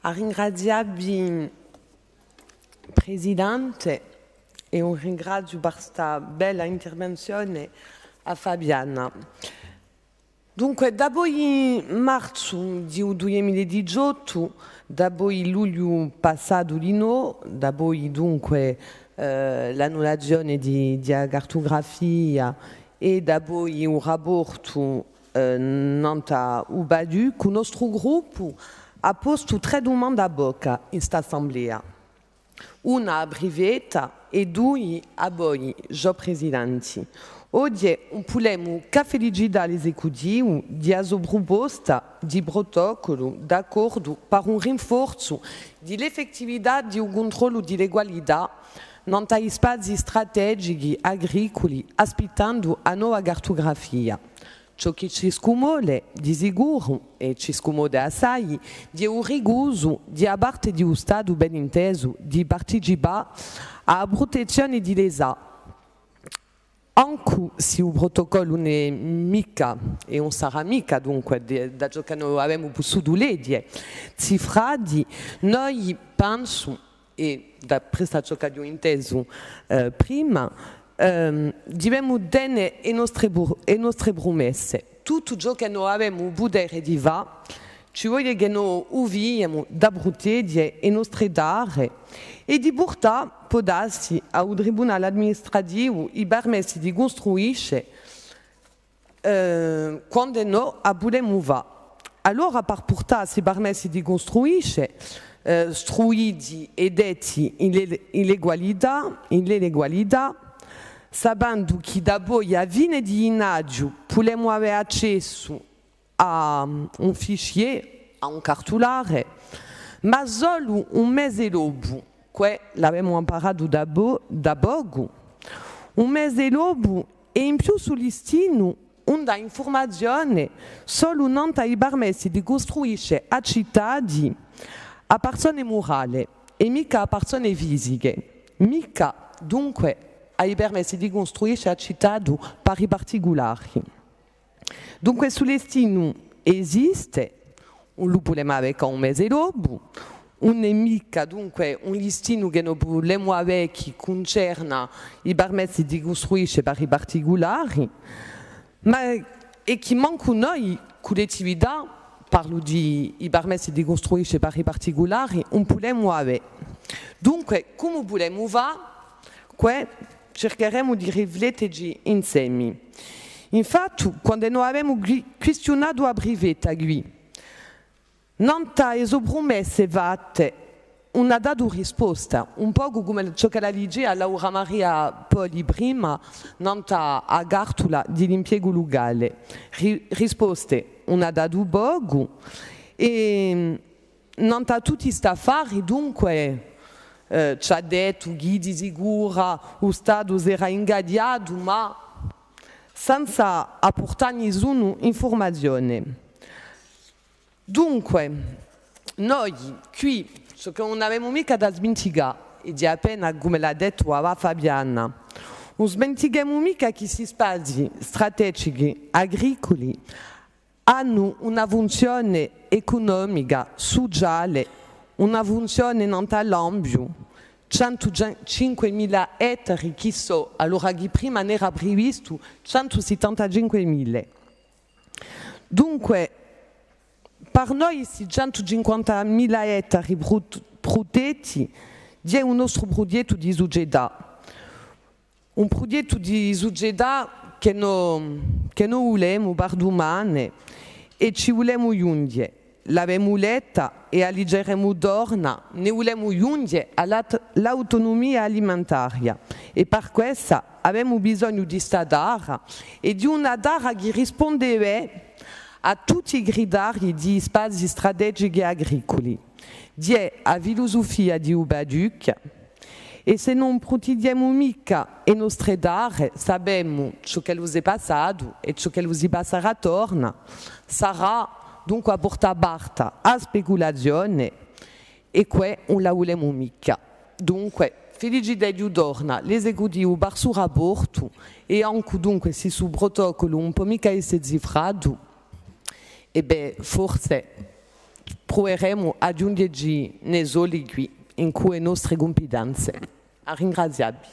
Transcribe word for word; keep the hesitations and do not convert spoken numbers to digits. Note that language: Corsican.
À ringrazià vi, Presidente, è un ringraziu per sta bella intervenzione à Fabiana. Dunque, dapoi marzu di u dui mila è diciottu, dapoi lugliu passatu dinò, dapoi dunque, eh, l'annullazione di, di a cartugrafia è dapoi u raportu, eh, nant'à u PADUC, u nostru gruppu hà postu trè dumande à bocca in st'assemblea. Una à Brivetta è dui à voi, sgiò Presidenti. Oghje ùn pudemu cà felicità l'esecutivu di a so pruposta di protocolu d'accordu per un rinforzu di l'effettività di u cuntrollu di l'egualità nant'à i spazii strategichi agriculi, aspittendu a nova cartugrafia. Ciò chì ci scumode, di sicuru, è ci scumode assai, hè u ricusu di a parte di u Statu, ben intesu, di participà à a prutezzione di l'ESA. Ancu s'è u protocolu ùn hè micca, è ùn sarà micca, dunque, de, da ciò chì no avemu pussutu leghje, cifrati, noi pensu, è d'appressu à ciò ch'aghju intesu, eh, prima, ehm, duvemu tene e nostre pru-, e nostre prumesse. Tuttu ciò chì no avemu u putere di fà, ci vole chì no u fiemu da pruteghje e nostre tarre è di purtà, pò dassi, à u Tribunale amministrativu i permessi di custruisce, eh, quand'è no a pudemu fà. Allora, per purtà sti permessi di custruisce, eh, struiti è detti in le-, in legalità, in le legalità, sapendu chì dapoi a fine di ghjennaghju pudemu avè accessu à un fichier, à un cartulare, ma solu un mese dopu, què l'avemu amparatu da po-, da pocu, un mese dopu, è in più stu listinu ùn dà infurmazione solu nant'à i permessi di custruisce accittati à persone murale è micca à persone fisiche, micca dunque à i permessi di custruisce accittati per i particulari. Dunque, stu listinu esiste, ùn lu pudemu avè cà un mese dopu, ùn hè micca, dunque, un listinu chì no pudemu avè chì cuncerna i permessi di custruisce per i particulari, ma hè chì mancu noi, cullettività, parlu di i permessi di custruisce per i particulari, ùn pudemu avè. Dunque, cumu pudemu fà? Què circheremu di rifletteci insemi. Infatti, quand'è no avemu qui-, quistiunatu à Brivetta quì, nant'à e so prumesse fatte, ùn hà datu risposta, un pocu cum'è ciò ch'ella dicia Laura Maria Poli prima, nant'à a cartula di l'impiegu lucale. Ri-, risposte ùn hà datu pocu, è nant'à tutti st'affari, dunque, eh, ci hà dettu chì di sicuru u Statu s'era ingaghjatu, ma senza appurtà nisunu infurmazione. Dunque, noi, quì, ciò chì ùn avemu micca da sminticà, è di appena, cum'ella hà dettu avà Fabiana, ùn smentichemu micca chì sti spazii strategichi agriculi anu una funzione ecunomica, suciale, una funzione nant'à l'ambiu, centu cinquemila ettari chì sò, allora chì prima n'era privistu centu settantacinquemila. Dunque, per noi sti centu cinquantamila ettari prut-, prutetti hè u nostru prughjettu di sucetà. Un prughjettu di sucetà chì no, chì no vulemu per dumane è ci vulemu ghjunghje. L'avemu letta è a liggeremu torna, ne vulemu ghjunghje à l'at-, l'autunumia alimentaria. È per quessa avemu bisognu di sta tarra è di una tarra chì risponde bè à tutti i critarii di i spazii strategichi agriculi. Hè a filusufia di u PADUC, è s'è ùn pruteghjemu micca e nostre tarre, sapemu ciò ch'ellu s'hè passatu è ciò ch'ellu si passarà torna, sarà dunque à portà parte à a speculazione, è què ùn la vulemu micca. Dunque, feliciteghju torna l'esecutivu per stu raportu, è ancu dunque s'è stu protocolu ùn pò micca esse cifratu, è bè, forse Pruveremu à ghjunghjeci ne soli quì, incù e nostre cumpitanze. À ringrazià vi.